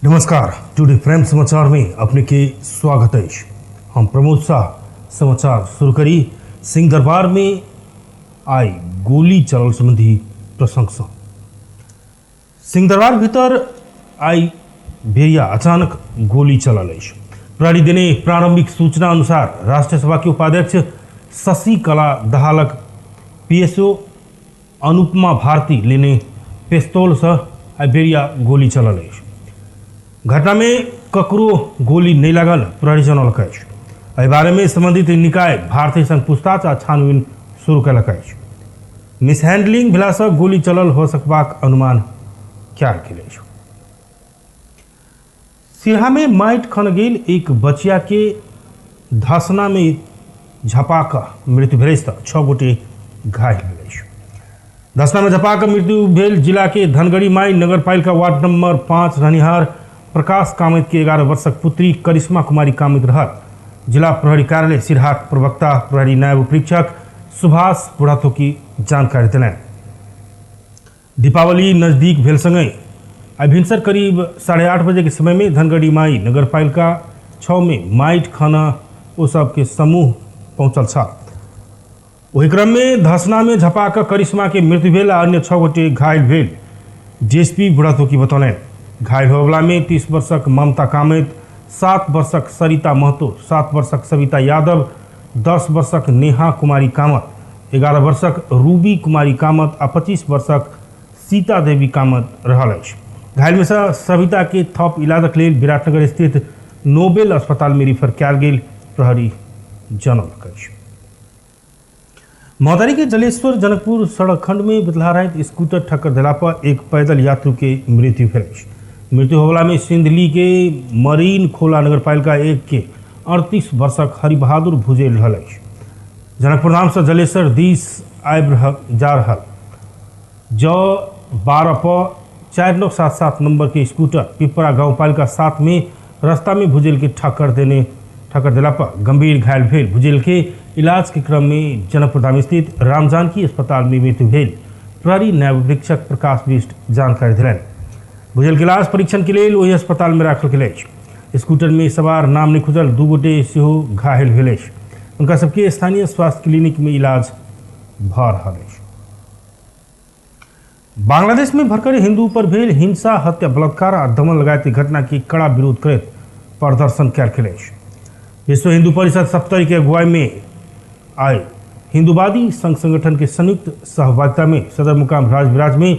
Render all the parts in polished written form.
नमस्कार, today prime समाचार में अपने के स्वागत अछि। हम प्रमोद शाह समाचार शुरू करी सिंह दरबार में आइ गोली चलल संबंधी प्रसंग सँ। सिंह दरबार भीतर आइ बेरिया अचानक गोली चलल अछि। प्रहरी देने प्रारंभिक सूचना अनुसार राष्ट्रीय सभा के उपाध्यक्ष शशि कला दहालक पीएसओ अनुपमा भारती लेने पिस्तौलसँ आइ बेरिया गोली चलल अछि। घटनामे ककरो गोली नहि लागल प्रहरी जनौलक अछि। एहि बारेमे संबंधित निकाय भारती संग पूछताछ आ छानबीन शुरू कयलक अछि। मिसहैंडलिंग भेलासँ गोली चलल हो सकबाक अनुमान कयल गेल अछि। सिरहामे माटि खन गेल एक बचियाके धसनामे झपा कऽ मृत्यु भेल अछि तऽ 6 गोटे घायल भेल अछि। धसनामे झपा कऽ मृत्यु भेल जिलाके धनगढ़ी माई नगरपालिका वार्ड नंबर 5 रहनिहार प्रकाश कामत के 11 वर्षक पुत्री करिश्मा कुमारी कामत रहल। जिला प्रहरी कार्यालय सिरहाक प्रवक्ता प्रहरी नायब उपरीक्षक सुभाष बुढ़ाथोकी जानकारी देलनि। दीपावली नजदीक भेल संगहि आइ भिनसर करीब 8:30 बजे के समय में धनगढ़ी माई नगरपालिका 6 में माइट खाना ओ सबके समूह पहुंचल छल। ओहि क्रम में धसना में झपा कऽ करिश्मा के मृत्यु भेल आ अन्य 6 गोटे घायल भेल डीएसपी बुढ़ाथोकी बतौलनि। घायल होयवला में 30 वर्षक ममता कामत, 7 वर्षक सरिता महतो, 7 वर्षक सविता यादव, 10 वर्षक नेहा कुमारी कामत, 11 वर्षक रूबी कुमारी कामत आ 25 वर्षक सीता देवी कामत रहल अछि। घायल में सँ सविता के थप इलाजक लेल विराटनगर स्थित नोबेल अस्पताल में रिफर कयल गेल प्रहरी जनौलक अछि। महोत्तरी के जलेश्वर जनकपुर सड़क खंड में बितला राति स्कूटर ठक्कर देला पर एक पैदल यात्रु के मृत्यु भेल अछि। मृत्यु होवला में सिंधली के मरीन खोला नगरपालिका 1 के 38 वर्षक हरिबहादुर भुजेल रहल अछि। जनकपुर धाम से जलेश्वर दिस आबि रहल जा रहल ज 12 प 4977 नंबर के स्कूटर पिपरा गांवपालिका 7 में रास्ता में भुजेल के ठक्कर देला पर गंभीर घायल भेल। भुजेल के इलाज के क्रम में जनकपुर धाम स्थित रामजानकी अस्पताल में मृत्यु भेल प्रहरी नायब अधीक्षक प्रकाश बिष्ट जानकारी दिलनि। भुजेल के इलाज परीक्षण के लेल ओहि अस्पताल में राखल गेल अछि। स्कूटर में सवार नाम नहि खुजल 2 गोटे सेहो घायल भेल अछि। हुनका सबके स्थानीय स्वास्थ्य क्लिनिक में इलाज भऽ रहल अछि। बांग्लादेश में भरकर हिंदू पर भेल हिंसा, हत्या, बलात्कार आ दमन लगायत घटना के कड़ा विरोध करैत प्रदर्शन कयल गेल अछि। विश्व हिंदू परिषद सप्तरी के अगुवाई में आए हिंदूवादी संघ संगठन के संयुक्त सहभागिता में सदर मुकाम राजविराज में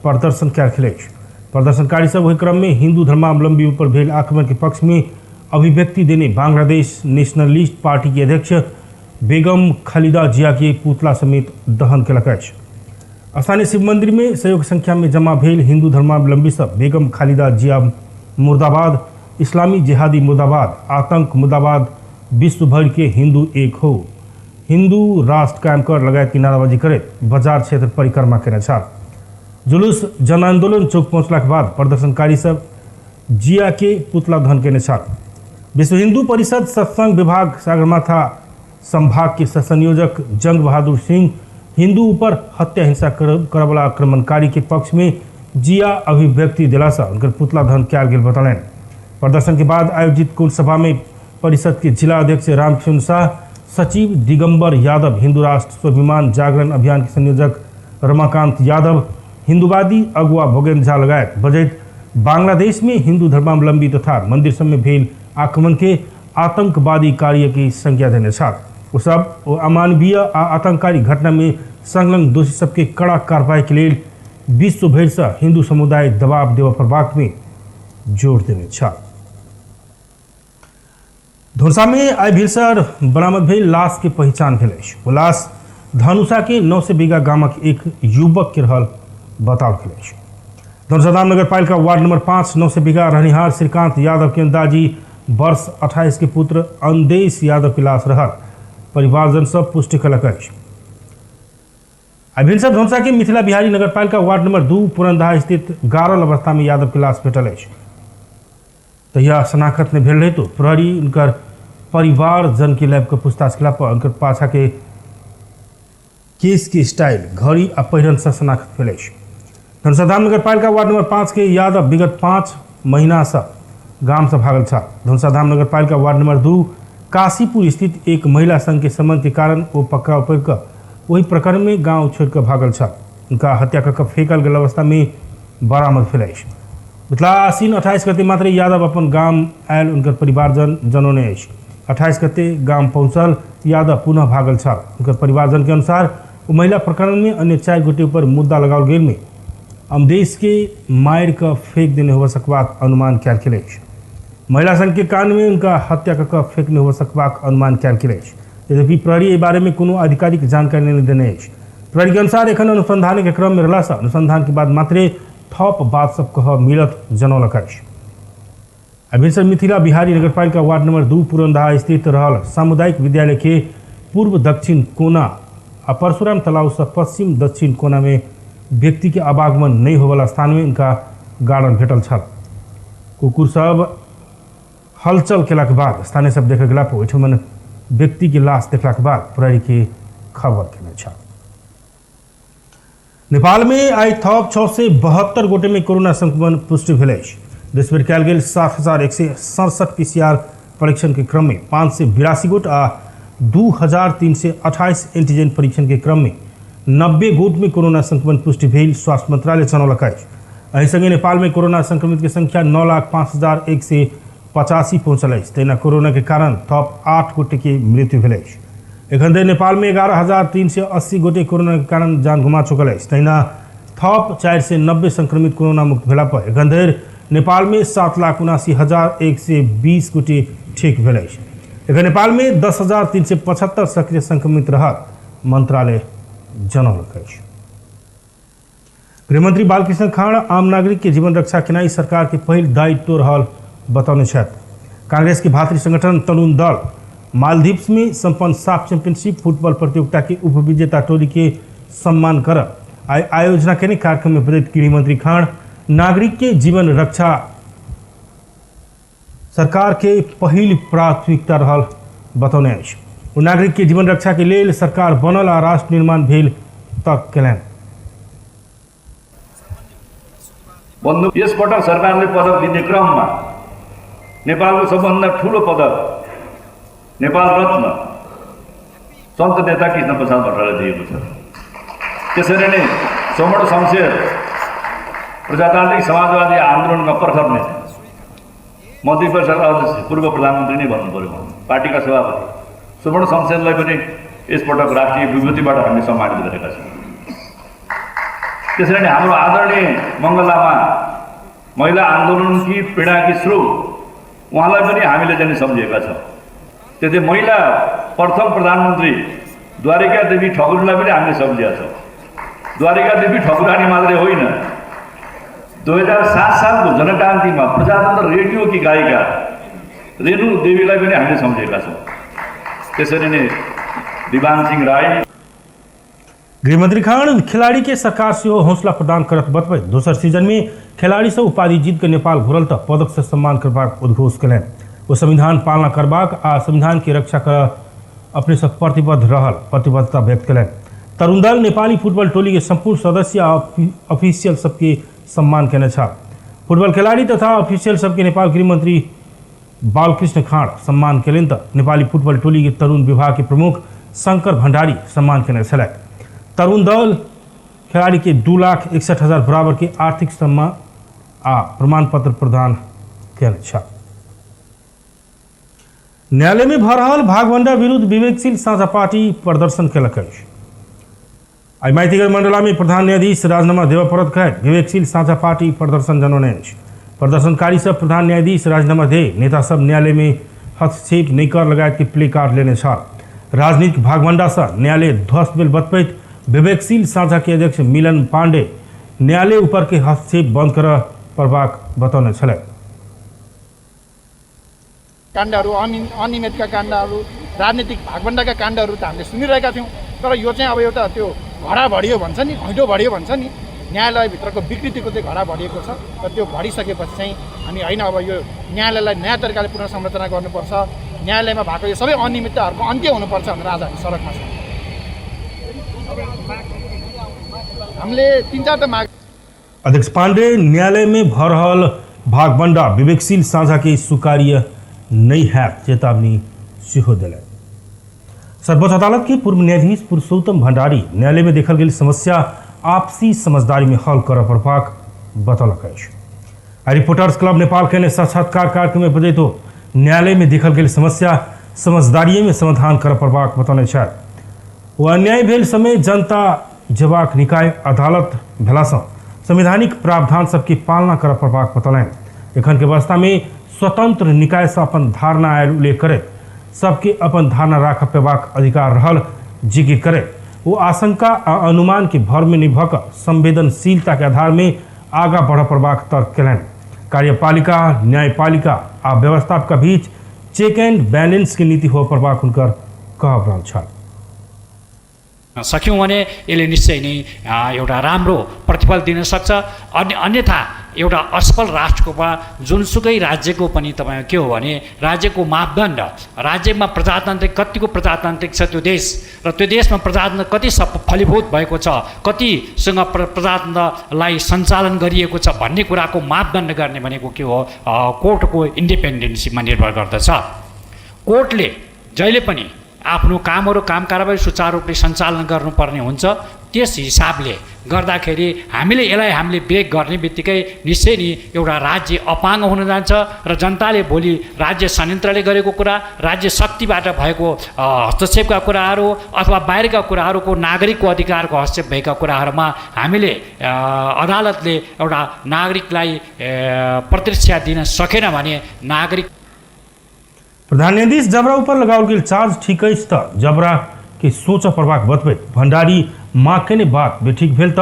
प्रदर्शन कयल गेल अछि। प्रदर्शनकारी सब ओहि क्रम में हिंदू धर्मावलंबी पर भेल आक्रमण के पक्ष में अभिव्यक्ति देने बांग्लादेश नेशनलिस्ट पार्टी के अध्यक्ष बेगम खालिदा जिया के पुतला समेत दहन कयलक अछि। स्थानीय शिव मंदिर में सहयोग संख्या में जमा भेल हिंदू धर्मावलंबी सब बेगम खालिदा जिया मुर्दाबाद, इस्लामी जिहादी मुर्दाबाद, आतंक मुर्दाबाद, विश्व भर के हिंदू एक हो, हिंदू राष्ट्र कायम कर लगायत की नाराबाजी करैत बाजार क्षेत्र परिक्रमा केने छल। जुलूस जन आंदोलन चौक पहुंचलाक बाद प्रदर्शनकारी सब जिया के पुतला दहन केने छल। विश्व हिंदू परिषद सत्संग विभाग सागरमाथा संभाग के सहसंयोजक जंग बहादुर सिंह हिंदू ऊपर हत्या हिंसा करवला आक्रमणकारी के पक्ष में जिया अभिव्यक्ति दिलासा उनकर पुतला दहन कयल गेल बतौलनि। प्रदर्शन के बाद आयोजित कुल सभा में परिषद के जिला अध्यक्ष रामकिशन शाह, सचिव दिगंबर यादव, हिंदू राष्ट्र स्वाभिमान जागरण अभियान के संयोजक रमाकांत यादव, हिंदूवादी अगुआ भोगेन्द्र झा लगायत बजैत बांग्लादेश में हिंदू धर्मावलंबी तथा मंदिर सब में भेल आक्रमण के आतंकवादी कार्य की संज्ञा देने छल। ओ सब ओ अमानवीय आ आतंककारी घटना में संलग्न दोषी सबके कड़ा कार्रवाई के लेल विश्व भरि से हिंदू समुदाय दबाव देबऽ पड़बाक में जोर देने छल। धनुषा में आइ भिनसर बरामद भेल लाश के पहचान भेल अछि। ओ लाश धनुषा के 900 बीघा गामक एक युवक के रहल बताओल गेल अछि। धनुषा धाम नगरपालिका वार्ड नंबर 5 900 बीघा रहनिहार श्रीकांत यादव के अंदाजी वर्ष 28 के पुत्र अंदेश यादव के लाश रहल परिवारजन सब पुष्टि कलक अछि। आइ भिनसर धनुषा के मिथिला बिहारी नगरपालिका वार्ड नंबर 2 पुरंदहा स्थित गारल अवस्था में यादव के लाश भेटल अछि। तहिया शनाखत नहि भेल रहे तो प्रहरी उनकर परिवारजन के लाबि कऽ पूछताछ केला पर उनकर पाछा के केस के स्टाइल, घड़ी आ पहिरन से शनाखत भेल अछि। धनुषाधाम नगरपालिका वार्ड नंबर 5 के यादव विगत 5 महीनासँ गामसँ भागल छल। धनुषाधाम नगरपालिका वार्ड नंबर 2 काशीपुर स्थित एक महिला संघ के संबंध के कारण ओ पकड़ाव पड़ि कऽ ओहि प्रकरण में गांव छोड़ि कऽ भागल छल। उनका हत्या कऽ फेकल गेल अवस्था में बरामद भेल अछि। मिथिला आश्विन 28 गते मात्र यादव अपन गाम आयल उनकर परिवारजन जनौने अछि। 28 गते गाम पहुंचल यादव पुनः भागल छल। उनकर परिवारजन के अनुसार ओ महिला प्रकरण में अन्य 4 गोटे ऊपर मुद्दा लगाओल गेल में अमदेश के मारि कऽ फेंक देने होबय सकबाक अनुमान कयल गेल अछि। महिला संघ के कान में उनका हत्या कऽ फेंकने होबय सकबाक अनुमान कयल गेल अछि। यद्यपि प्रहरी एहि बारे में कोनो आधिकारिक जानकारी नहि देने अछि। प्रहरी के अनुसार एखन अनुसंधान के क्रम में रहला से अनुसंधान के बाद मात्रे थप बात सब कह मिलत जनौलक अछि। अभिनसर मिथिला बिहारी नगरपालिका वार्ड नंबर 2 पुरंदहा स्थित रहल सामुदायिक विद्यालय के पूर्व दक्षिण कोना आ परशुराम तालाब से पश्चिम दक्षिण कोना में व्यक्ति के आवागमन नहीं होवला स्थान में इनका गाड़ल भेटल छल। कुकुर सब हलचल केलाक बाद स्थानीय सब देखे गेला पर ओहिठमन व्यक्ति के लाश देखलाक बाद प्रहरी के खबर केने छल। नेपाल में आइ थप 672 गोटे में कोरोना संक्रमण पुष्टि भेल अछि। देशभरि कयल गेल 7167 पीसीआर परीक्षण के क्रम में 582 गोट आ 2328 एंटीजन परीक्षण के क्रम में 90 गोट में कोरोना संक्रमण पुष्टि भेल स्वास्थ्य मंत्रालय जनौलक अछि। एहि संगे नेपाल में कोरोना संक्रमित के संख्या 9,05,185 पहुंचल अछि। तहिना कोरोना के कारण थप 8 गोटे के मृत्यु भेल अछि। एखन धरि नेपाल में 11,380 गोटे कोरोना के कारण जान गुमा चुकल अछि। तहिना थप 490 संक्रमित कोरोना मुक्त भेला पर एखन धरि नेपाल में 7,79,120 गोटे ठीक भेल अछि। एखन नेपाल में 10,375 सक्रिय संक्रमित रहत मंत्रालय जनौलक अछि। गृहमंत्री बालकृष्ण खाड़ आम नागरिक के जीवन रक्षा केनाइ सरकार के पहिल दायित्व रहल बतौने छथि। कांग्रेस के भातृ संगठन तरुण दल मालदीव्स में संपन्न साफ चैंपियनशिप फुटबॉल प्रतियोगिता के उपविजेता टोली के सम्मान कर आइ आयोजना केने कार्यक्रम में बजैत गृहमंत्री खाड़ नागरिक के जीवन रक्षा सरकार के पहिल प्राथमिकता रहल बतौने अछि। ओ नागरिक के जीवन रक्षा के लेल सरकार बनल आ राष्ट्र निर्माण भेल तर्क केलनि। बन्धु, यसपटक सरकारले पदक दिने क्रममा नेपालको सबभन्दा ठुलो पदक नेपाल रत्न सन्त नेता कृष्ण प्रसाद भट्टराईलाई दिएको छ। त्यसरी नै सोमण शमशेर प्रजातान्त्रिक समाजवादी आन्दोलनमा प्रखर नेता, मन्त्री परिषद अध्यक्ष, पूर्व प्रधानमन्त्री नै भन्नु पर्यो, पार्टीका सभापति सुवर्ण शमशेरलाई पनि यसपटक राष्ट्रिय विभूतिबाट हामीले सम्मानित गरेका छौँ। त्यसरी नै हाम्रो आदरणीय मङ्गल लामा महिला आन्दोलनकी पीडाकी स्रोत, उहाँलाई पनि हामीले चाहिँ सम्झिएका छौँ। त्यस्तै महिला प्रथम प्रधानमन्त्री द्वारिका देवी ठकुरीलाई पनि हामीले सम्झिएका छौँ। द्वारिका देवी ठकुरानी मात्रै होइन, 2007 सालको जनक्रान्तिमा प्रजातन्त्र रेडियोकी गायिका रेणु देवीलाई पनि हामीले सम्झेका छौँ। त्यसरी नै दिवान सिंह राई। गृहमंत्री खान खिलाड़ी के सरकार सेहो हौसला प्रदान करत बतबैत दोसर सीजन में खिलाड़ी से उपाधि जीत के नेपाल घुरल त पदक से सम्मान करबाक उद्घोष कयलनि। ओ संविधान पालना करबाक आ संविधान के रक्षा कर अपने सब प्रतिबद्ध रहल प्रतिबद्धता व्यक्त कयलनि। तरुण दल नेपाली फुटबॉल टोली के संपूर्ण सदस्य आ ऑफिशियल सबके सम्मान केने छल। फुटबॉल खिलाड़ी तथा ऑफिशियल सबके नेपाल गृहमंत्री बालकृष्ण खाँड सम्मान केलनि त नेपाली फुटबॉल टोली के तरुण विभाग के प्रमुख शंकर भंडारी सम्मान केने छलथि। तरुण दल खिलाड़ी के 2,61,000 बराबर के आर्थिक सम्मान आ प्रमाण पत्र प्रदान केने छल। न्यायालय में भऽ रहल भागवंडा विरुद्ध विवेकशील साझा पार्टी प्रदर्शन केलक अछि। आइ माइतीगढ़ मंडला में प्रधान न्यायाधीश राजीनामा देबय पड़त कहैत विवेकशील साझा पार्टी प्रदर्शन जनौने अछि। प्रदर्शनकारी सब प्रधान न्यायाधीश राजीनामा दे नेता सब न्यायालय में हस्तक्षेप नहीं कर लगायत के प्ले कार्ड लेने छल। राजनीतिक भागवंडा से न्यायालय ध्वस्त भेल बतबैत विवेकशील साझा के अध्यक्ष मिलन पांडे न्यायालय ऊपर के हस्तक्षेप बंद करय पड़बाक बतौने छलथि। काण्डहरू, अनियमितका काण्डहरू, राजनीतिक भागभण्डाका काण्डहरू त हामीले सुनिरहेका थियौँ, तर यो चाहिँ अब एउटा त्यो घडा भरियो भन्छ नि, घैँटो भरियो भन्छ नि, न्यायालयभित्रको विकृतिको चाहिँ घडा भरिएको छ र त्यो भरिसकेपछि चाहिँ हामी होइन अब यो न्यायालयलाई नयाँ तरिकाले पुनर्संरचना गर्नुपर्छ, न्यायालयमा भएको यो सबै अनियमितताहरूको अन्त्य हुनुपर्छ भनेर आज हामी सडकमा छौँ। हामीले 3-4 माग अध्यक्ष पांडे न्यायालय में भऽ रहल भागबंडा विवेकशील साझा के स्वीकार्य नहीं है चेतावनी सेहो देलनि। सर्वोच्च अदालत के पूर्व न्यायाधीश पुरुषोत्तम भंडारी न्यायालय में देखल गेल समस्या आपसी समझदारी में हल करय पड़बाक बतौलक अछि। रिपोर्टर्स क्लब नेपाल के साक्षात्कार कार्यक्रम में बजैत न्यायालय में देखल गेल समस्या समझदारी में समाधान करय पड़बाक बतौने छथि। ओ अन्याय भेल समय जनता जेबाक निकाय अदालत भेलासँ संवैधानिक प्रावधान सबके पालना करय पड़बाक बतौलनि। एखन के अवस्था में स्वतंत्र निकाय से अपन धारणा आयल उल्लेख करैत सबके अपन धारणा राख पेबाक अधिकार रहल जिकिर करैत ओ आशंका आ अनुमान के भर में नहि भऽ कऽ संवेदनशीलता के आधार में आगा बढ़ पड़बाक तर्क केलनि। कार्यपालिका, न्यायपालिका आ व्यवस्थापक बीच चेक एंड बैलेंस के नीति होय पड़बाक हुनकर कहब रहल छल। सक्यौँ भने यसले निश्चय नै एउटा राम्रो प्रतिफल दिन सक्छ। अन्यथा एउटा असफल राष्ट्रको वा जुनसुकै राज्यको पनि तपाईँ के हो भने राज्यको मापदण्ड, राज्यमा प्रजातान्त्रिक कतिको प्रजातान्त्रिक छ त्यो देश र त्यो देशमा प्रजातन्त्र कति फलीभूत भएको छ, कतिसँग प्रजातन्त्रलाई सञ्चालन गरिएको छ भन्ने कुराको मापदण्ड गर्ने भनेको के हो, कोर्टको इन्डिपेन्डेन्सीमा निर्भर गर्दछ। कोर्टले जहिले पनि आफ्नो कामहरू काम कारबाही सुचारू रूपले सञ्चालन गर्नुपर्ने हुन्छ। त्यस हिसाबले गर्दाखेरि हामीले यसलाई ब्रेक गर्ने बित्तिकै निश्चय नै एउटा राज्य अपाङ्ग हुन जान्छ र जनताले भोलि राज्य संयन्त्रले गरेको कुरा, राज्य शक्तिबाट भएको हस्तक्षेपका कुराहरू अथवा बाहिरका कुराहरूको नागरिकको अधिकारको हस्तक्षेप भएका कुराहरूमा हामीले अदालतले एउटा नागरिकलाई प्रतिरक्षा दिन सकेन भने नागरिक। प्रधान न्यायाधीश जबरा ऊपर लगाओल गेल चार्ज ठीक अछि त जबरा के सोच पड़बाक बतबैत भंडारी माँ केने बात बेठीक भेल त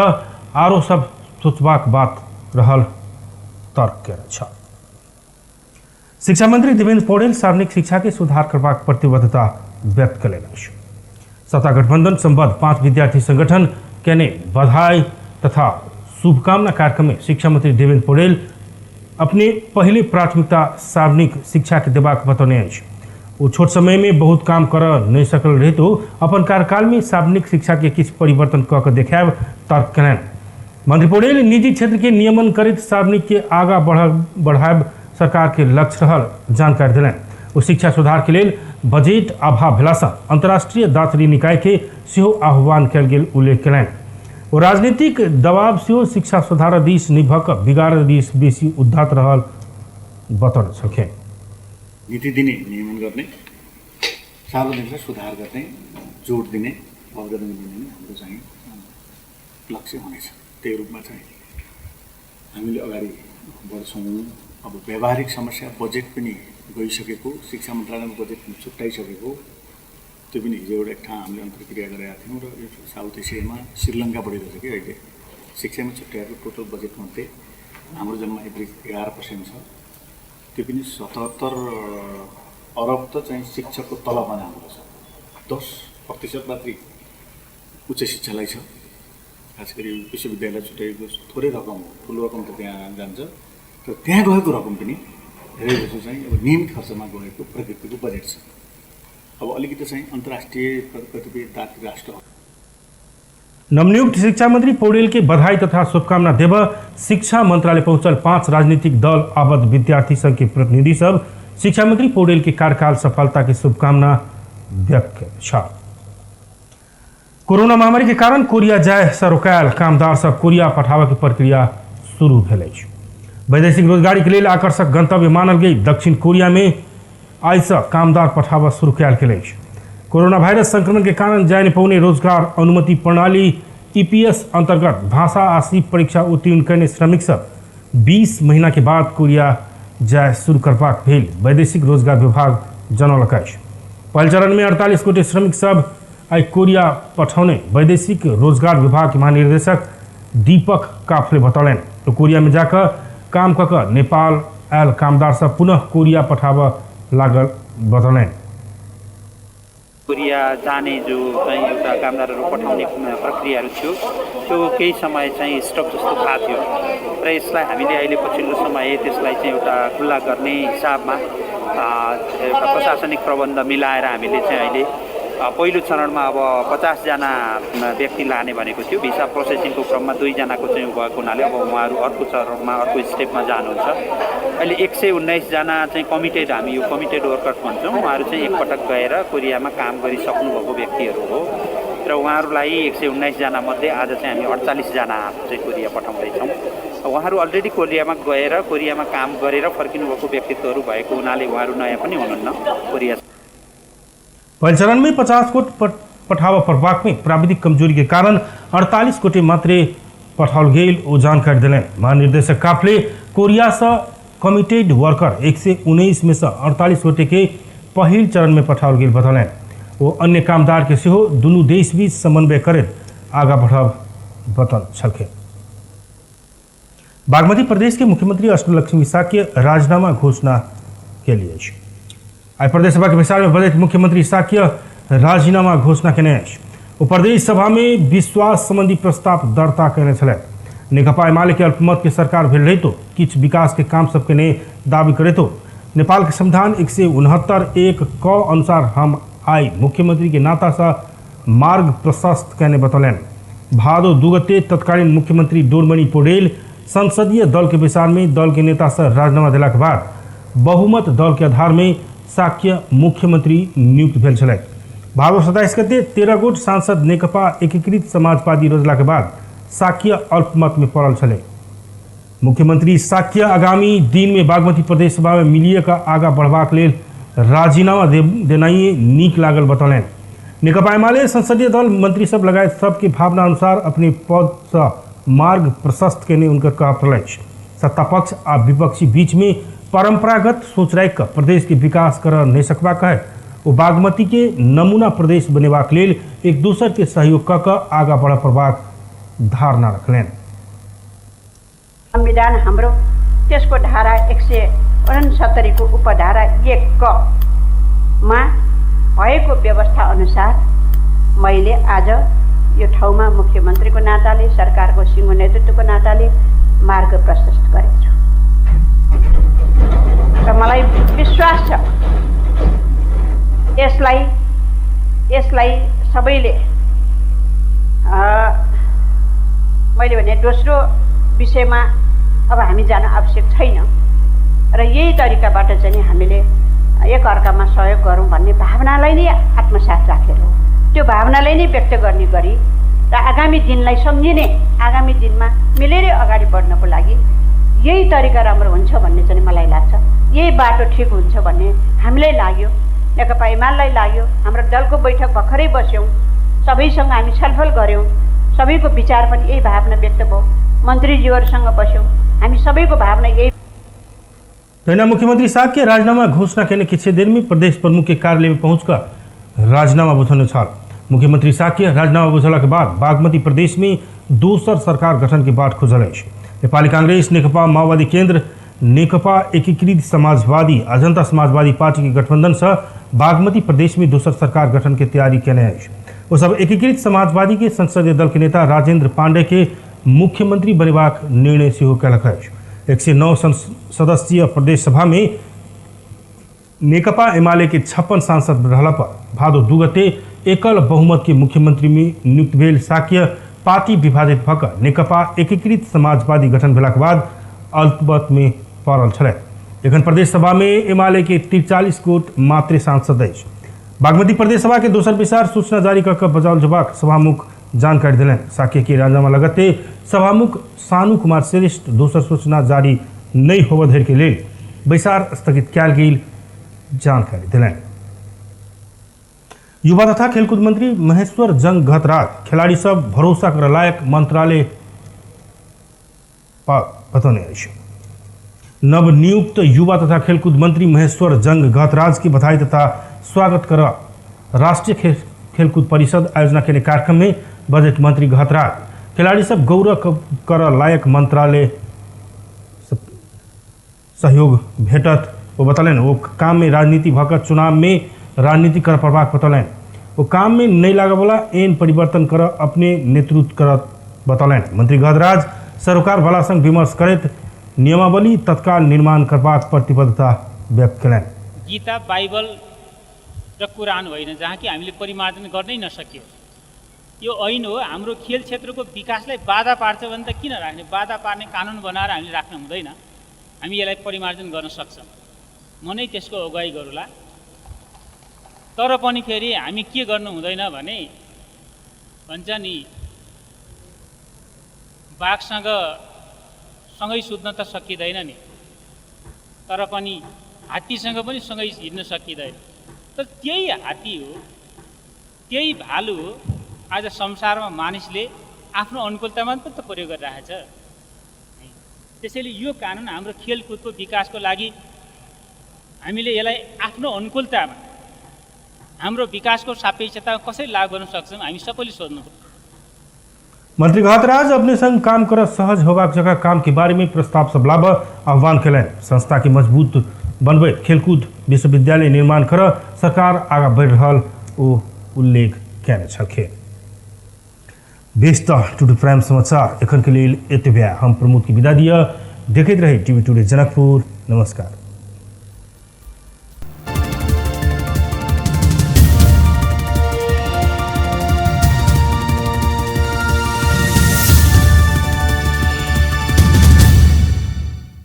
आरो सब सोचबाक बात रहल तर्क केने छल। शिक्षा मंत्री देवेन्द्र पौडेल सार्वजनिक शिक्षा के सुधार करबाक प्रतिबद्धता व्यक्त कयलनि अछि। सत्ता गठबंधन संबद्ध 5 विद्यार्थी संगठन केने बधाई तथा शुभकामना कार्यक्रम में शिक्षा मंत्री देवेन्द्र पौडेल अपने पहले प्राथमिकता सार्वजनिक शिक्षा के देबाक बतौने अछि। ओ छोट समय में बहुत काम कर नहीं सकल रहितो अपन कार्यकाल में सार्वजनिक शिक्षा के किछु परिवर्तन कऽ के देखायब तर्क कयलनि। मंत्री पौडेल निजी क्षेत्र के नियमन करैत सार्वजनिक के आगा बढ़ायब सरकार के लक्ष्य रहल जानकारी देलनि। ओ शिक्षा सुधार के लेल बजट अभाव भेलासँ अंतर्राष्ट्रीय दातरी निकाय के सेहो आह्वान कयल गेल उल्लेख कयलनि। ओ राजनीतिक दबाव सेहो शिक्षा सुधार दिस नहि भऽ कऽ बिगाड़ दिस बेसी उद्धात रहल बतौने छलखिन। नीति दिने, नियमन गर्ने, सार्वजनिकलाई सुधार गर्ने, जोड दिने, अवगमन दिने नै हाम्रो चाहिँ लक्ष्य हुनेछ। त्यही रूपमा चाहिँ हामीले अगाडि बढ्छौँ। अब व्यावहारिक समस्या बजेट पनि गइसकेको, शिक्षा मन्त्रालयमा बजेट पनि छुट्याइसकेको, त्यो पनि हिजो एउटा एक ठाउँ हामीले अन्तर्क्रिया गरेका थियौँ र यो साउथ एसियामा श्रीलङ्का बढिरहेछ कि अहिले शिक्षामा छुट्याएको टोटल बजेटमध्ये हाम्रो जम्मा एभरेज 11% छ। त्यो पनि 77 अरब त चाहिँ शिक्षकको तलबमा जाँदो रहेछ, 10% मात्रै उच्च शिक्षालाई छ। खास गरी विश्वविद्यालयलाई छुट्याएको थोरै रकम हो, ठुलो रकम त त्यहाँ जान्छ, तर त्यहाँ गएको रकम पनि धेरै जसो चाहिँ अब नियमित खर्चमा गएको प्रकृतिको बजेट छ। अब अलिकति चाहिँ अन्तर्राष्ट्रिय कतिपय दात्री राष्ट्र। नवनियुक्त शिक्षा मंत्री पौडेल के बधाई तथा शुभकामना देव शिक्षा मंत्रालय पहुंचल 5 राजनीतिक दल आबद्ध विद्यार्थी संघ के प्रतिनिधि सब शिक्षा मंत्री पौडेल के कार्यकाल सफलता के शुभकामना व्यक्त कयने। कोरोना महामारी के कारण कोरिया जाय से रोकायल कामदार सब कोरिया पठाबय के प्रक्रिया शुरू भेल अछि। वैदेशिक रोजगारी के लेल आकर्षक गंतव्य मानल गेल दक्षिण कोरिया में आइ से कामदार पठाबय शुरू कयल गेल अछि। कोरोना वायरस संक्रमण के कारण जाय नहि पौने रोजगार अनुमति प्रणाली ईपीएस अंतर्गत भाषा आ सीप परीक्षा उत्तीर्ण कयने श्रमिक सब 20 महीना के बाद कोरिया जाय शुरू करबाक भेल वैदेशिक रोजगार विभाग जनौलक अछि। पहिल चरण में 48 गोटे श्रमिक सब आइ कोरिया पठौने वैदेशिक रोजगार विभाग के महानिर्देशक दीपक काफले बतौलनि। तो कोरिया में जाकर काम कऽ कऽ नेपाल आयल कामदार सब पुनः कोरिया पठाबऽ लागल बतौलनि। कोरिया जाने जो चाहिँ एउटा कामदारहरू पठाउने प्रक्रियाहरू थियो त्यो केही समय चाहिँ स्टप जस्तो भएको थियो र यसलाई हामीले अहिले पछिल्लो समय त्यसलाई चाहिँ एउटा खुल्ला गर्ने हिसाबमा एउटा प्रशासनिक प्रबन्ध मिलाएर हामीले चाहिँ अहिले पहिलो चरणमा अब 50जना व्यक्ति लाने भनेको थियो। भिसा प्रोसेसिङको क्रममा 2जनाको चाहिँ भएको हुनाले अब उहाँहरू अर्को चरणमा, अर्को स्टेपमा जानुहुन्छ। अहिले 119जना चाहिँ कमिटेड, हामी यो कमिटेड वर्कर्स भन्छौँ, उहाँहरू चाहिँ एकपटक गएर कोरियामा काम गरिसक्नुभएको व्यक्तिहरू हो र उहाँहरूलाई 119जना मध्ये आज चाहिँ हामी 48जना चाहिँ कोरिया पठाउँदैछौँ। उहाँहरू अलरेडी कोरियामा गएर कोरियामा काम गरेर फर्किनुभएको व्यक्तित्वहरू भएको हुनाले उहाँहरू नयाँ पनि हुनुहुन्न कोरिया। पहिल चरण में 50 गोट पठाव पड़बाक में प्राविधिक कमजोरी के कारण 48 गोटे मात्रे पठाओल गेल ओ जानकारी देलनि। महानिर्देशक काफले कोरिया से कमिटेड वर्कर 119 में से 48 गोटे के पहिल चरण में पठाओल गेल बतौलनि। ओ अन्य कामदार के सेहो दुनू देश बीच समन्वय करैत आगा बढ़ब बतौल छलखिन। बागमती प्रदेश के मुख्यमंत्री अष्टलक्ष्मी शाक्य राजीनामा घोषणा केली अछि। आइ प्रदेश सभा के बैसार में बजैत मुख्यमंत्री शाक्य राजीनामा घोषणा केने अछि। ओ प्रदेश सभा में विश्वास संबंधी प्रस्ताव दर्ता केने छलथि। नेकपा एमाले के अल्पमत के सरकार भेल रहितो किछु विकास के काम सबके ने दावी करैतो नेपाल के संविधान 169(1) क अनुसार हम आइ मुख्यमंत्री के नाता से मार्ग प्रशस्त केने बतौलनि। भादो 2 गते तत्कालीन मुख्यमंत्री डोरमणि पौडेल संसदीय दल के बैसार में दल के नेता से राजीनामा देला के बाद बहुमत दल के आधार में शाक्य मुख्यमंत्री नियुक्त भेल छलथि। भादो 27 गते 13 गोट सांसद नेकपा एकीकृत समाजवादी रोजला के बाद शाक्य अल्पमत में पड़ल छलै। मुख्यमंत्री शाक्य आगामी दिन में बागमती प्रदेश सभा में मिलिए कऽ आगा बढ़बाक लेल राजीनामा देनाइए नीक लागल बतौलनि। नेकपा एमाले संसदीय दल मंत्री सब लगायत सबके भावना अनुसार अपने पद से मार्ग प्रशस्त केने उनकर कहब पड़ल अछि। सत्ता पक्ष आ विपक्षी बीच में परंपरागत सोच राखि कऽ प्रदेश के विकास कर नहीं सकबाक है। ओ बागमती के नमूना प्रदेश बनेबाक लेल एक दोसर के सहयोग कऽ कऽ आगा बढ़ पड़बाक धारणा रखलनि। संविधान हाम्रो त्यसको धारा 169 को उपधारा 1 क मा भएको व्यवस्था अनुसार मैले आज यो ठाउँमा मुख्यमन्त्रीको नाताले, सरकारको सिंहो नेतृत्वको नाताले मार्ग प्रशस्त गरेको छु र मलाई विश्वास छ यसलाई सबैले मैले भने दोस्रो विषयमा अब हामी जान आवश्यक छैन र यही तरिकाबाट चाहिँ हामीले एकअर्कामा सहयोग गरौँ भन्ने भावनालाई नै आत्मसात राखेर हो, त्यो भावनालाई नै व्यक्त गर्ने गरी र आगामी दिनलाई सम्झिने, आगामी दिनमा मिलेरै अगाडि बढ्नको लागि यही तरिका राम्रो हुन्छ भन्ने चाहिँ मलाई लाग्छ। यही बाटो ठिक हुन्छ भन्ने हामीलाई लाग्यो, नेकपा एमालेलाई लाग्यो। हाम्रो दलको बैठक भर्खरै बस्यौँ, सबैसँग हामी छलफल गऱ्यौँ, सबैको विचार पनि यही भावना व्यक्त भयो। मन्त्रीज्यूहरूसँग बस्यौँ, हामी सबैको भावना यही। तहिना मुख्यमंत्री शाक्य राजीनामा घोषणा केने किछु देर में प्रदेश प्रमुख के कार्यालय में पहुंचकर राजीनामा बुझौने छल। मुख्यमंत्री शाक्य राजीनामा बुझौला के बाद बागमती प्रदेश में दोसर सरकार गठन के बाट खुजल अछि। नेपाली कांग्रेस, नेकपा माओवादी केंद्र, नेकपा एकीकृत समाजवादी आ जनता समाजवादी पार्टी के गठबंधन से बागमती प्रदेश में दोसर सरकार गठन के तैयारी केने अछि। ओ सब एकीकृत समाजवादी के संसदीय दल के नेता राजेंद्र पांडे के मुख्यमंत्री बनेबाक निर्णय सेहो केलक अछि। 109 सदस्यीय प्रदेश सभा में नेकपा एमाले के 56 सांसद रहला पर भादो 2 गते एकल बहुमत के मुख्यमंत्री में नियुक्त भेल शाक्य पार्टी विभाजित भऽ कऽ नेकपा एकीकृत समाजवादी गठन भेलाक बाद अल्पमत में पड़ल छलथि। एखन प्रदेश सभा में एमाले के 43 गोट मात्रे सांसद अछि। बागमती प्रदेश सभा के दोसर बैसार सूचना जारी कऽ कऽ बजाओल जेबाक सभामुख जानकारी देलनि। शाक्य के राजीनामा लगते सभामुख सानू कुमार श्रेष्ठ दोसर सूचना जारी नहि होबऽ धरि के लेल बैसार स्थगित कयल गेल जानकारी देलनि। युवा तथा खेलकूद मंत्री महेश्वर जंग घतराज खिलाड़ी सब भरोसा कर लायक मंत्रालय बतौने अछि। नवनियुक्त युवा तथा खेलकूद मंत्री महेश्वर जंग घतराज की बधाई तथा स्वागत कर राष्ट्रीय खेलकूद परिषद आयोजना केने कार्यक्रम में बजट मंत्री घतराज खिलाड़ी सब गौरव कर लायक मंत्रालय सहयोग भेटत वो बतौलनि। वो काम में राजनीति भऽ चुनाव में राजनीति कर पड़बाक बतौलनि। वो काम में नहीं लागऽवला एन परिवर्तन कर अपने नेतृत्व करत बतौलनि। मंत्री घतराज सरोकार वाला संग विमर्श करैत नियमावली तत्काल निर्माण करबाक प्रतिबद्धता व्यक्त कयलनि। गीता बाइबल र कुरान होइन, जहाँ कि हामीले परिमार्जन गर्नै नसकियो। यो ऐन हो, हाम्रो खेल क्षेत्रको विकासलाई बाधा पार्छ भने त किन राख्ने? बाधा पार्ने कानुन बनाएर हामीले राख्न हुँदैन, हामी यसलाई परिमार्जन गर्न सक्छौँ। म नै त्यसको अगुवाई गरौँला। तर पनि फेरि हामी के गर्नु हुँदैन भने, भन्छ नि बाघसँग सँगै सुत्न त सकिँदैन नि, तर पनि हात्तीसँग पनि सँगै हिँड्न सकिँदैन। तर त्यही हात्ती हो, त्यही भालु हो, आज संसारमा मानिसले आफ्नो अनुकूलतामा पनि त प्रयोग गरिरहेछ। त्यसैले यो कानुन हाम्रो खेलकुदको विकासको लागि हामीले यसलाई आफ्नो अनुकूलतामा, हाम्रो विकासको सापेक्षतामा कसरी लागू गर्न सक्छौँ हामी सबैले सोध्नु। मंत्री घातराज अपने संग काम कर सहज होबाक जगह काम के बारे में प्रस्ताव सब लाभ आह्वान कयलनि। संस्था के मजबूत बनबैत खेलकूद विश्वविद्यालय निर्माण कर सरकार आगा बढ़ि रहल ओ उल्लेख कयने छलखिन। बेस त टुडे प्राइम समाचार एखन के लेल एतबे। हम प्रमोद के विदा दिअ। देखैत रही टीवी टुडे जनकपुर। नमस्कार।